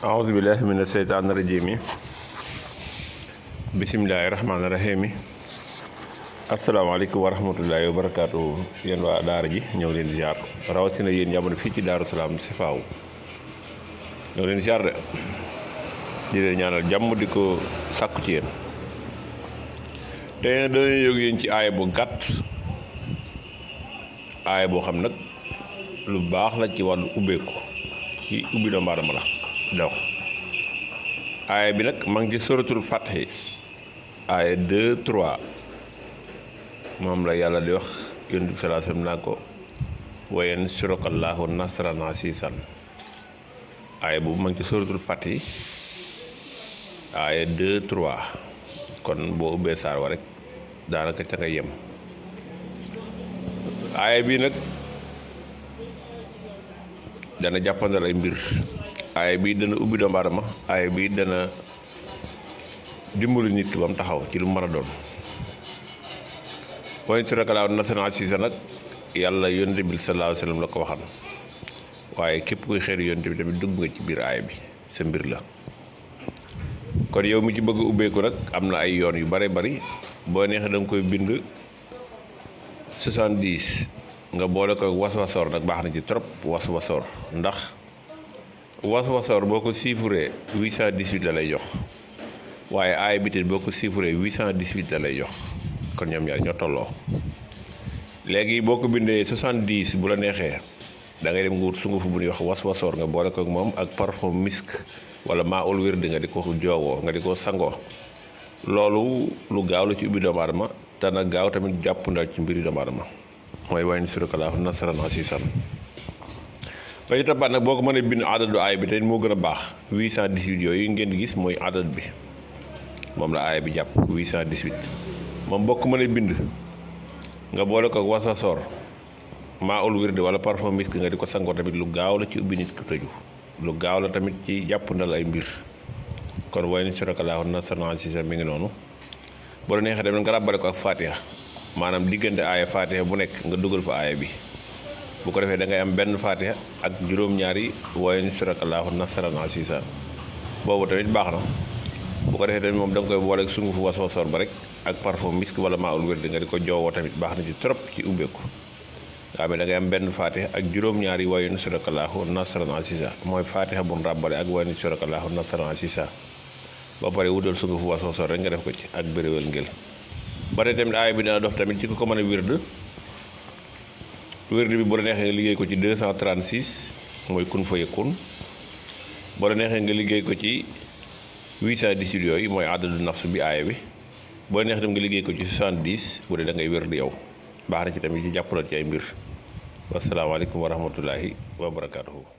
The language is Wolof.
أعوذ بالله من الشيطان الرجيم بسم الله الرحمن الرحيم asalaamaaleykum wa rahmatullahi wa barakaatu yéen waa daara ji ñëw leen ziar rawatina yéen jamono fii ci Daaru Salaam si faaw ñëw leen ziar de di leen ñaanal jàmm di ko sàkku ci yéen te dañuy yóg yéen ci aaya bu gàtt aaya boo xam nag lu baax la ci wàllu ubbeeku ci ubbi doomu aadama la dox aaya bi nag maa ngi ci suratul Fathi aaya 2-3 moom la yàlla di wax yonent bi sallallahu alayhi wasallam naa ko wa yansurakallaahu nasran asiisan aaya boobu ma ngi ci suratul Fathi aaya 2-3 kon boo ubbee saar wa rek daanaka ca nga yem aaya bii nag dana jàppandal ay mbir aaya bii dana ubbi doomu aadama aaya bii dana dimbali nit ki ba mu taxaw ci lu mën a doon wa yansurakallaahu nasran asiisan nag yàlla yonent bi sallallahu alayhi wasallam la ko waxan waaye képp kuy xeer yonent bi tamit dugg nga ci biir aaya bi sa mbir la kon yow mi ci bëgg ubbeeku nag am na ay yoon yu bare bari boo neexee da nga koy bind 70 nga boole ko waswasoor nag baax na ci trop waswasoor ndax waswasoor boo ko chiffré 818 la lay jox waaye aaya bi boo ko chiffré 818 la lay jox kon ñoom ñaar ñoo tolloo léegi boo ko bindee 70 bu la neexee da ngay dem nga wut sunguf bu ñuy wax waswasoor nga boole ko ak moom ak parfum misk wala maa ul wirdi nga di ko joowoo nga di ko sangoo loolu lu gaaw la ci ubbi doomu aadama te nag gaaw tamit jàpp ndal ci mbiri doomu aadama mooy wa yansurakallaahu nasran asiisan ba ci toppaat nag boo ko mënee bind adadu aaya bi tey moo gën a baax 818 yooyu ngeen di gis mooy adad bi moom la aaya bi jàpp 818 moom boo ko mënee bind nga boole ko waswasoor maa ul wirdi wala parfum misk nga di ko sangoo tamit lu gaaw la ci ubbi nit ku tëju lu gaaw la tamit ci jàpp ndal ay mbir kon wa yansurakallaahu nasran asiisan mi ngi noonu boo la neexee tamit nga ràbbale ko ak fatiha maanaam diggante aaya fatiha bu nekk nga dugal fa aaya bi bu ko defee da ngay am benn fatiha ak juróom-ñaari wa yansurakallaahu nasran asiisan boobu tamit baax na bu ko defee tamit moom da nga koy boole ak sungufu waswasoor ba rek ak parfum misk wala maa ul wirdi nga di ko joowoo tamit baax na ci trop ci ubbeeku nga xam ne da ngay am benn fatiha ak juróom-ñaari wa yansurakallaahu nasran asiisan mooy fatiha bu mu ràbbale ak wa yansurakallaahu nasran asiisan ba pare wutal sungufu waswasoor rek nga def ko ci ak bëriwel ngel ba tey tamit aaya bi dana dox tamit ci ko mën a wird bi bu la neexee nga liggéey ko ci 236 mooy kun fa yakun bu la neexee nga liggéey ko ci 818 yooyu mooy adadu nafs bi aaya bi boo neexee tam nga liggéey ko ci 70 bu dee da ngay wird yow baax na ci tamit ci jàppalal ci ay mbir wasalaamaaleykum wa rahmatullahi wa barakaatuhu